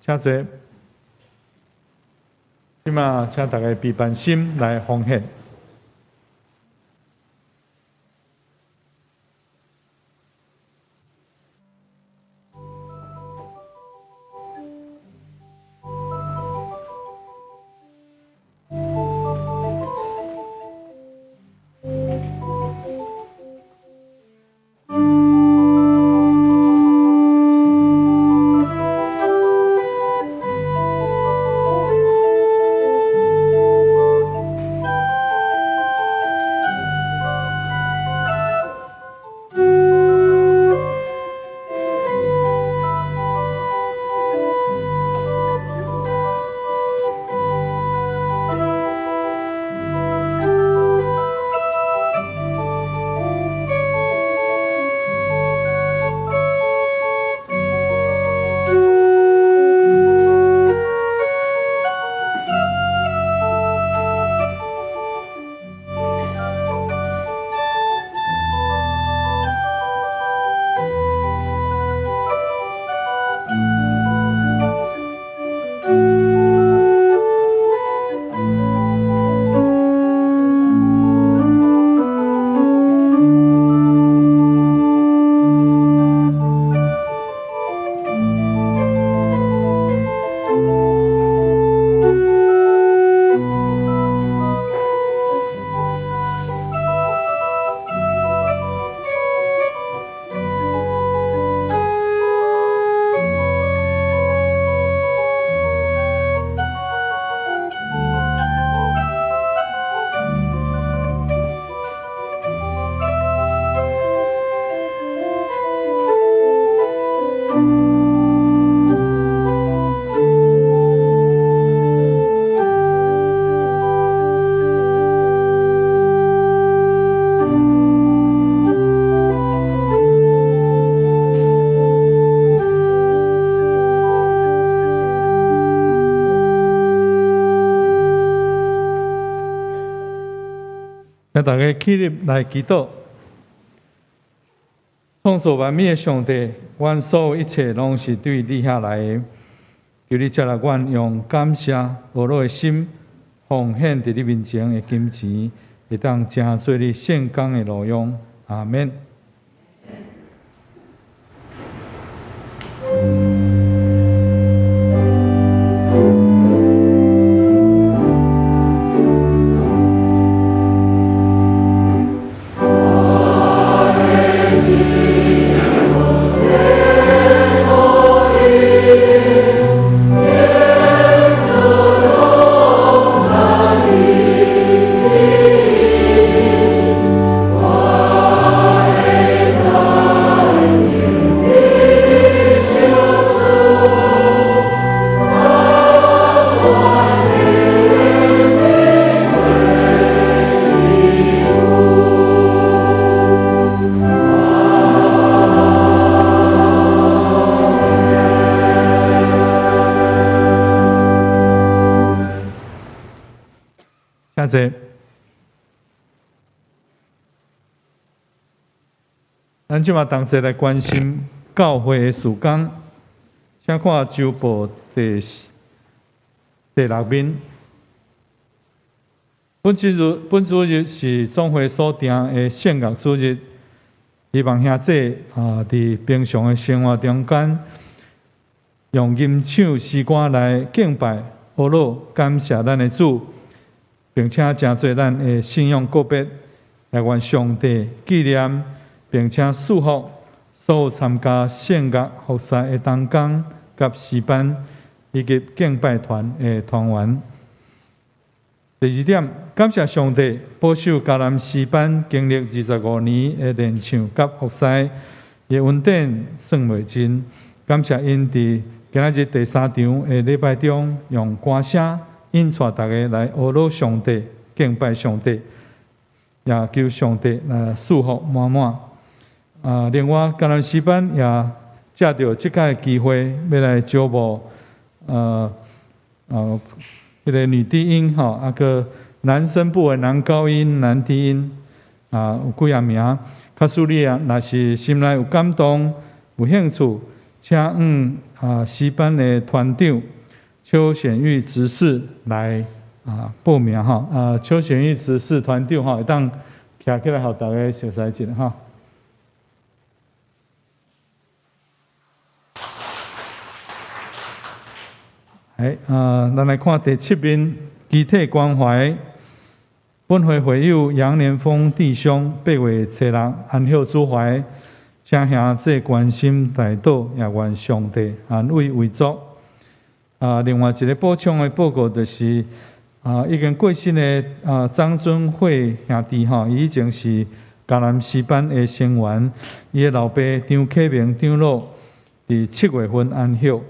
請坐。這馬請大家閉班心來奉獻。請大家起立來祈禱。創造萬物的上帝，阮所有一切攏是對你遐來的。求你接納阮用感謝、呵咾的心，奉獻佇你面前的金錢，會當成做你聖工的路用。阿們。請坐。咱這馬同齊來關心教會的事工，請看週報第六面。本主日是總會所定的聖樂主日，希望兄弟啊，佇平常的生活中間，用吟唱詩歌來敬拜、呵咾、感謝咱的主，並且成做咱的信仰告別，也願上帝紀念，並且祝福所有參加聖樂服事的同工佮詩班以及敬拜團的團員。第二點，感謝上帝保守迦南詩班經歷25年的練唱佮服事，伊的恩典算袂盡。感謝𪜶佇今仔日第三場的禮拜中，用歌聲引帶大家來呵咾上帝、敬拜上帝，也求上帝來賜福滿滿。啊，另外迦南詩班也藉著這個機會，欲來招募，彼个女低音吼，啊閣男聲部的男高音、男低音，啊，有幾仔名。假使你啊，若是心內有感動、有興趣，請向啊詩班的團長邱顯玉執事來啊報名吼。啊，邱顯玉執事團長吼，會當徛起來，予大家熟似一下吼。哎，啊，咱來看第七面，肢體關懷。本會會友楊連峰弟兄8月初6安息主懷，請兄弟關心代禱，也願上帝安慰遺族。啊，另外一个補充的報告就是，啊，已經過身的啊張尊惠兄弟吼，伊以前是迦南詩班的成員，伊的老爸張啟明長老佇7月份安息。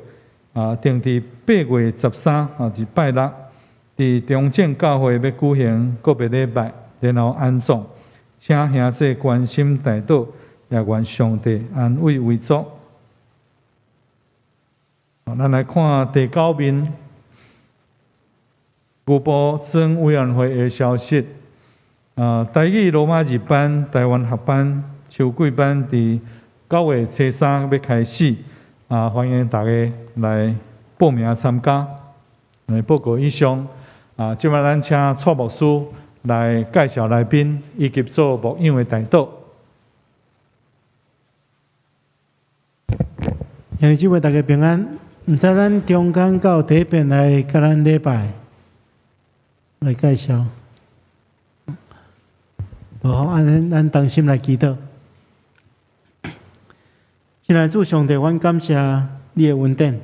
啊，定佇8月13啊，是拜六，佇中正教會欲舉行告別禮拜，然後安葬。請兄弟關心代禱，也願上帝安慰遺族。咱來看第九面，牛埔村委員會的消息。啊，台語羅馬字班、台灣學班、秋季班佇9月初3欲開始。啊，歡迎大家來報名參加。來報告以上，啊，這擺咱請蔡牧師來介紹來賓，以及做牧養的代禱。兄弟姊妹，大家平安。毋知咱中間到第一遍來共咱禮拜來介紹。無好，按呢咱同心來祈禱。親愛主上帝，阮感謝你的恩典，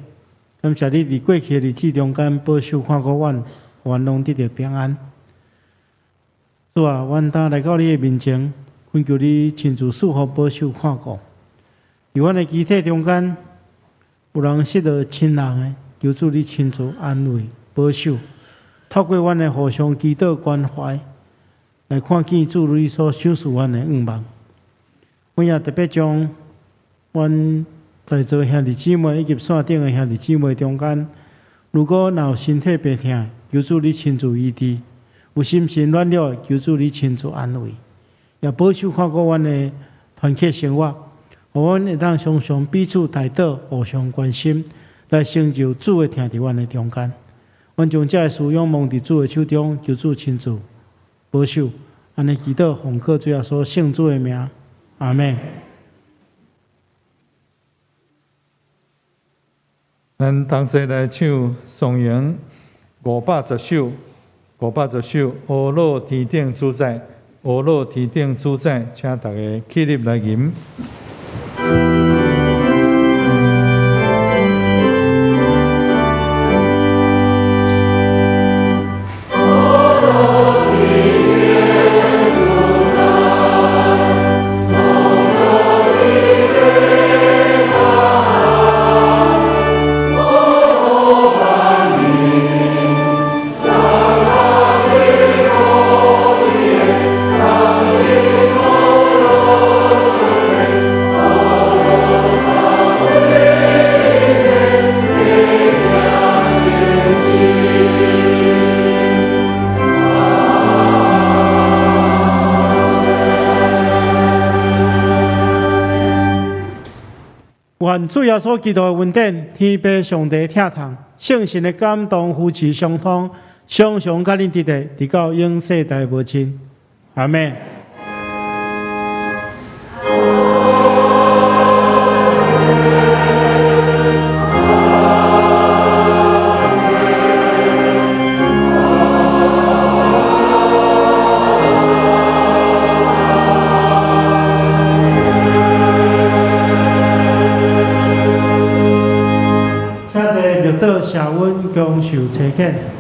感謝你佇過去的日子中間保守看顧阮，予阮攏得著平安。主啊，阮今來到你的面前，懇求你親自賜福保守看顧。佇阮的肢體中間，有人失落親人的，求主你親自安慰保守。透過阮的互相祈禱關懷，來看見主你所賞賜阮的願望。阮也特別將阮在座兄弟姊妹以及線頂的兄弟姊妹中間，如果若有身體病疼，求主你親自醫治；有心神軟弱，求主你親自安慰，也保守看顧阮的團契生活，予阮會當常常彼此代禱，互相關心，來成就主的疼佇阮的中間。阮將這个事仰望佇主的手中，求主親自保守。按呢祈禱，奉靠主耶穌聖子的名，阿們。咱同齊來唱頌詠510首，510首，呵咾天頂主宰，呵咾天頂主宰，請大家起立來吟。願主耶穌基督的恩典、天父上帝疼痛、聖神的感動扶持相通，常常佮恁佇咧，直到永世代無盡。阿們。請坐默禱，謝恩，共受差遣。